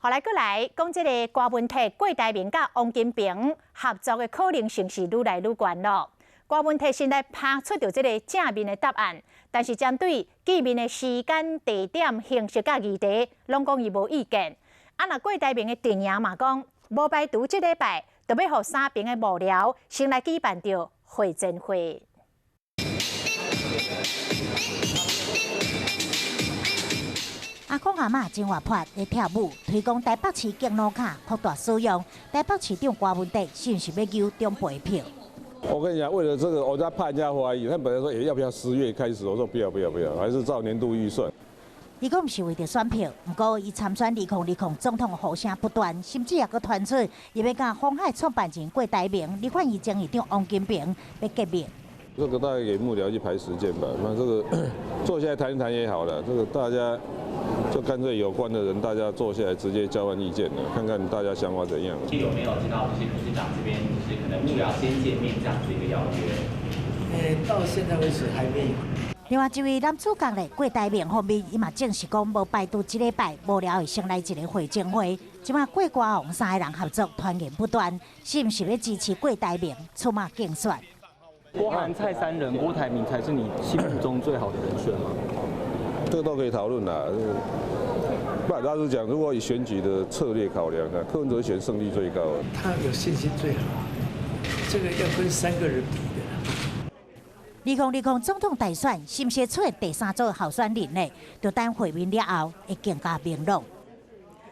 予來閣來講，這个郭文鐵、郭台銘佮王金平合作的可能性是愈來愈懸囉。郭文鐵先來拋出著這个正面的答案，但是針對見面的時間、地點、形式佮議題，攏講伊無意見。啊，若郭台銘的陣營嘛講，無排除這禮拜就欲予三爿的幕僚先來舉辦著會前會。阿公阿嬤真活潑，咧跳舞，推廣台北市敬老卡擴大使用。台北市長郭文鐵是毋是欲搝長輩票？我跟你講，為了這個，我在怕人家懷疑。他本來說，欸，要不要10月開始？我說不要不要不要，還是照年度預算。伊講毋是為著選票，毋過伊參選2020總統呼聲不斷，甚至也閣傳出伊欲佮鴻海創辦人郭台銘、立法院前議長王金平欲結盟。這個大概給幕僚去排時間吧。那這個坐下來談一談也好了。這個大家就乾脆有關的人，大家坐下來直接交換意見了，看看大家想法怎樣。有沒有接到就是董事長這邊，就是可能幕僚先見面這樣子一個邀約？到現在為止還沒有。另外一位男主角咧，郭台銘方面，伊嘛證實講無排除這禮拜幕僚會先來一个會前會。這馬郭郭王三个人合作傳言不斷，是毋是欲支持郭台銘出馬競選？郭韓蔡三人，郭台銘才是你心目中最好的人選嗎？這個都可以討論啦。不，老實講，如果以選舉的策略考量，柯文哲選勝率最高。他有信心最好，這個要跟三個人比的。2020總統大選，是毋是出現第三組候選人呢？就等會面了後會更加明朗。